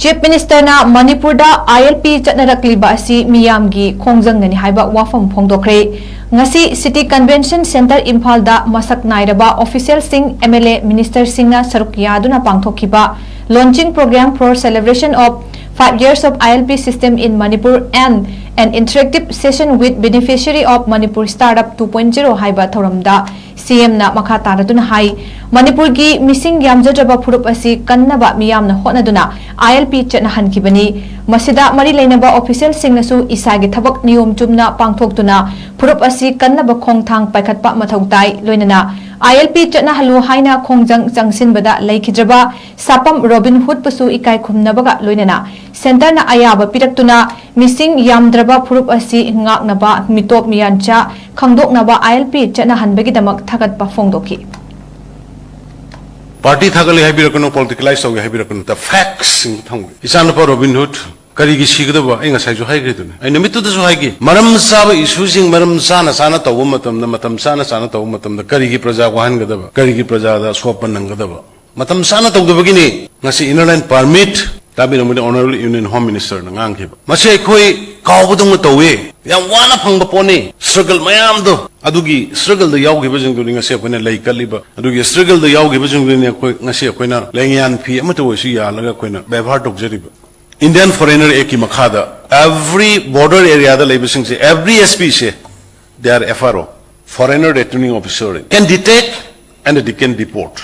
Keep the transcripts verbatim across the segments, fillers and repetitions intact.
Chief ꯃꯤꯅꯤꯁꯇꯔꯅ ꯃꯅꯤꯄꯨꯔꯗ ꯑꯥꯏ L P ꯆꯠꯅꯔꯛꯂꯤꯕ ꯑꯁꯤ ꯃꯤꯌꯥꯝꯒꯤ ꯈꯣꯡꯖꯪꯅꯅꯤ ꯍꯥꯏꯕ ꯋꯥꯐꯝ ꯐꯣꯡꯗꯣꯛꯈ꯭ꯔꯦ꯫ ꯉꯁꯤ ꯁꯤꯇꯤ ꯀꯟꯚꯦꯟꯁꯟ ꯁꯦꯟꯇꯔ ꯏꯝꯐꯥꯜꯗ ꯃꯁꯛ ꯅꯥꯏꯔꯕ ꯑꯣꯐꯤꯁꯤꯌꯦꯜꯁꯤꯡ, ꯑꯦꯝ ꯑꯦꯜ ꯑꯦ, ꯃꯤꯅꯤꯁꯇꯔꯁꯤꯡꯅ ꯁꯔꯨꯛ ꯌꯥꯗꯨꯅ ꯄꯥꯡꯊꯣꯛꯈꯤꯕ Launching Programme for Celebration of Five Years of I L P System in Manipur and an Interactive Session with Beneficiary of Manipur Startup two point zero ꯍꯥꯏꯕ ꯊꯧꯔꯝꯗ ꯁꯤ ꯑꯦꯝꯅ ꯃꯈꯥ ꯇꯥꯔꯗꯨꯅ ꯍꯥꯏ, ꯃꯅꯤꯄꯨꯔꯒꯤ ꯃꯤꯁꯤꯡ ꯌꯥꯝꯖꯗ꯭ꯔꯕ ꯐꯨꯔꯨꯞ ꯑꯁꯤ ꯀꯟꯅꯕ ꯃꯤꯌꯥꯝꯅ ꯍꯣꯠꯅꯗꯨꯅ ꯑꯥꯏ ꯑꯦꯜ ꯄꯤ ꯆꯠꯅꯍꯟꯈꯤꯕꯅꯤ꯫ ꯃꯁꯤꯗ ꯃꯔꯤ ꯂꯩꯅꯕ ꯑꯣꯐꯤꯁꯤꯌꯦꯜꯁꯤꯡꯅꯁꯨ ꯏꯁꯥꯒꯤ ꯊꯕꯛ ꯅꯤꯌꯣꯝ ꯆꯨꯝꯅ ꯄꯥꯡꯊꯣꯛꯇꯨꯅ ꯐꯨꯔꯨꯞ ꯑꯁꯤ ꯀꯟꯅꯕ ꯈꯣꯡꯊꯥꯡ ꯄꯥꯏꯈꯠꯄ ꯃꯊꯧ ꯇꯥꯏ꯫ ꯂꯣꯏꯅꯅ ꯑꯥꯏ ꯑꯦꯜ ꯄꯤ ꯆꯠꯅꯍꯜꯂꯨ ꯍꯥꯏꯅ ꯈꯣꯡꯖꯪ ꯆꯪꯁꯤꯟꯕꯗ ꯂꯩꯈꯤꯗ꯭ꯔꯕ ꯁꯥꯄꯝ ꯔꯣꯕꯤꯟ ꯍꯨꯗꯄꯨꯁꯨ ꯏꯀꯥꯏ ꯈꯨꯝꯅꯕꯒ ꯂꯣꯏꯅꯅ ꯁꯦꯟꯇꯔꯅ ꯑꯌꯥꯕ ꯄꯤꯔꯛꯇꯨꯅ ꯃꯤꯁꯤꯡ ꯌꯥꯝꯗ꯭ꯔꯕ ꯐꯨꯔꯨꯞ ꯑꯁꯤ ꯉꯥꯛꯅꯕ, ꯃꯤꯇꯣꯞ ꯃꯤꯌꯥꯟꯆꯥ ꯈꯪꯗꯣꯛꯅꯕ ꯑꯥꯏ ꯑꯦꯜ ꯄꯤ ꯆꯠꯅꯍꯟꯕꯒꯤꯗꯃꯛ ꯊꯥꯒꯠꯄ ꯐꯣꯡꯗꯣꯛꯈꯤ꯫ ꯄꯥꯔꯇꯤ ꯊꯥꯒꯠꯂꯤ ꯍꯥꯏꯕꯤꯔꯛꯀꯅꯨ, ꯄꯣꯂꯤꯇꯤꯀꯦꯂꯥꯏꯁ ꯇꯧꯏ ꯍꯥꯏꯕꯤꯔꯛꯀꯅꯨ, ꯗ ꯐꯦꯛꯁꯤꯡ ꯊꯝꯒꯦ꯫ ꯏꯆꯥꯅꯨꯄꯥ ꯔꯣꯕꯤꯟ ꯍꯨꯗ ꯀꯔꯤꯒꯤ ꯁꯤꯒꯗꯕ? ꯑꯩ ꯉꯁꯥꯏꯁꯨ ꯍꯥꯏꯈ꯭ꯔꯤꯗꯨꯅꯤ, ꯑꯩ ꯅꯨꯃꯤꯠꯇꯨꯗꯁꯨ ꯍꯥꯏꯈꯤ, ꯃꯔꯝ ꯆꯥꯕ ꯏꯁꯨꯁꯤꯡ ꯃꯔꯝ ꯆꯥꯅ ꯆꯥꯅ ꯇꯧꯕ ꯃꯇꯝꯗ, ꯃꯇꯝ ꯆꯥꯅ ꯆꯥꯅ ꯇꯧꯕ ꯃꯇꯝꯗ ꯀꯔꯤꯒꯤ ꯄ꯭ꯔꯖꯥ ꯋꯥꯍꯟꯒꯗꯕ, ꯀꯔꯤꯒꯤ ꯄ꯭ꯔꯖꯥꯗ ꯑꯁꯣꯛꯄ ꯅꯪꯒꯗꯕ? ꯃꯇꯝ ꯆꯥꯅ ꯇꯧꯗꯕꯒꯤꯅꯤ꯫ ꯉꯁꯤ ꯏꯟꯅꯔ ꯂꯥꯏꯟ ꯄꯥꯔꯃꯤꯠ ꯇꯥꯕꯤꯔꯝꯒꯅꯤ, ꯑꯣꯅꯔꯦꯕꯜ ꯌꯨꯅꯤꯌꯟ ꯍꯣꯝ ꯃꯤꯅꯤꯁꯇꯔꯅ ꯉꯥꯡꯈꯤꯕ, ꯃꯁꯤ ꯑꯩꯈꯣꯏ ꯀꯥꯎꯕꯗꯧꯅ ꯇꯧꯋꯦ꯫ ꯌꯥꯝ ꯋꯥꯅ ꯐꯪꯕ ꯄꯣꯠꯅꯤ꯫ ꯁ꯭ꯇ꯭ꯔꯒꯜ ꯃꯌꯥꯝꯗꯣ, ꯑꯗꯨꯒꯤ ꯁ꯭ꯇ꯭ꯔꯒꯜꯗ ꯌꯥꯎꯈꯤꯕꯁꯤꯡꯗꯨꯅꯤ ꯉꯁꯤ ꯑꯩꯈꯣꯏꯅ ꯂꯩ ꯀꯠꯂꯤꯕ, ꯑꯗꯨꯒꯤ ꯁ꯭ꯇ꯭ꯔꯒꯜꯗ ꯌꯥꯎꯈꯤꯕꯁꯤꯡꯗꯨꯅꯤ ꯑꯩꯈꯣꯏ ꯉꯁꯤ ꯑꯩꯈꯣꯏꯅ ꯂꯦꯡꯌꯥꯟ ꯐꯤ ꯑꯃꯠꯇ ꯑꯣꯏꯔꯁꯨ ꯌꯥꯜꯂꯒ ꯑꯩꯈꯣꯏꯅ ꯕꯦꯕꯥꯔ ꯇꯧꯖꯔꯤꯕ꯫ ꯏꯟꯗꯤꯌꯟ ꯐꯣꯔꯦꯅꯔ ꯑꯦꯛꯀꯤ ꯃꯈꯥꯗ ꯑꯦꯚ꯭ꯔꯤ ꯕꯣꯔꯗꯔ ꯑꯦꯔꯤꯌꯥꯗ ꯂꯩꯕꯁꯤꯡꯁꯦ, ꯑꯦꯚ꯭ꯔꯤ ꯑꯦꯁ ꯄꯤꯁꯦ, they are F R O, Foreigner Returning Officer, can detect and they can deport.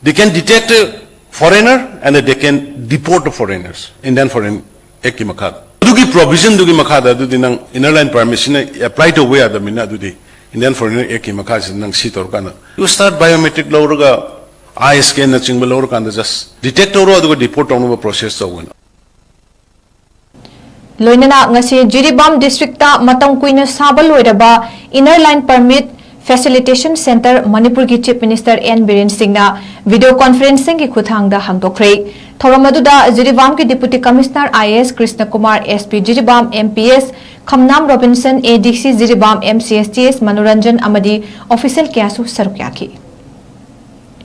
They can detect a foreigner and they can deport the foreigners, Indian Foreign Act ꯀꯤ ꯃꯈꯥꯗ꯫ ꯑꯗꯨꯒꯤ ꯄ꯭ꯔꯣꯚꯤꯖꯟꯗꯨꯒꯤ ꯃꯈꯥꯗ ꯑꯗꯨꯗꯤ ꯅꯪ inner line ꯄꯥꯔꯃꯤꯠꯁꯤꯅ apply ꯇꯧꯕ ꯌꯥꯗꯕꯅꯤꯅ, ꯑꯗꯨꯗꯤ Indian foreigner ꯑꯦꯛꯀꯤ ꯃꯈꯥꯁꯤꯗ ꯅꯪ ꯁꯤ ꯇꯧꯔꯀꯥꯟꯗ, you start biometric ꯂꯧꯔꯒ, ꯑꯥꯏ ꯁ꯭ꯀꯦꯟꯅꯆꯤꯡꯕ ꯂꯧꯔꯀꯥꯟꯗ just detect ꯇꯧꯔꯣ, ꯑꯗꯨꯒ deport ꯇꯧꯅꯕ ꯄ꯭ꯔꯣꯁꯦꯁ ꯇꯧꯒꯅꯤ꯫ ꯂꯣꯏꯅꯅ ꯉꯁꯤ ꯖꯤꯔꯤꯕꯥꯝ ꯗꯤꯁꯇ꯭ꯔꯤꯛꯇ ꯃꯇꯝ ꯀꯨꯏꯅ ꯁꯥꯕ ꯂꯣꯏꯔꯕ inner line permit facilitation centre ꯃꯅꯤꯄꯨꯔꯒꯤ ꯆꯤꯐ ꯃꯤꯅꯤꯁꯇꯔ ꯑꯦꯟ ꯕꯤꯔꯦꯟ ꯁꯤꯡꯅ ꯚꯤꯗꯤꯑꯣ ꯀꯣꯟꯐꯔꯦꯟꯁꯤꯡꯒꯤ ꯈꯨꯠꯊꯥꯡꯗ ꯍꯥꯡꯗꯣꯛꯈ꯭ꯔꯦ꯫ ꯊꯧꯔꯝ ꯑꯗꯨꯗ ꯖꯤꯔꯤꯕꯥꯝꯒꯤ deputy commissioner I A S Krishna Kumar, S P Jiribam, M P S Khamnam Robinson, A D C Jiribam, M C S T ꯑꯦꯁ ꯃꯅꯣꯔꯟꯖꯟ ꯑꯃꯗꯤ ꯑꯣꯐꯤꯁꯤꯌꯦꯜ ꯀꯌꯥꯁꯨ ꯁꯔꯨꯛ ꯌꯥꯈꯤ꯫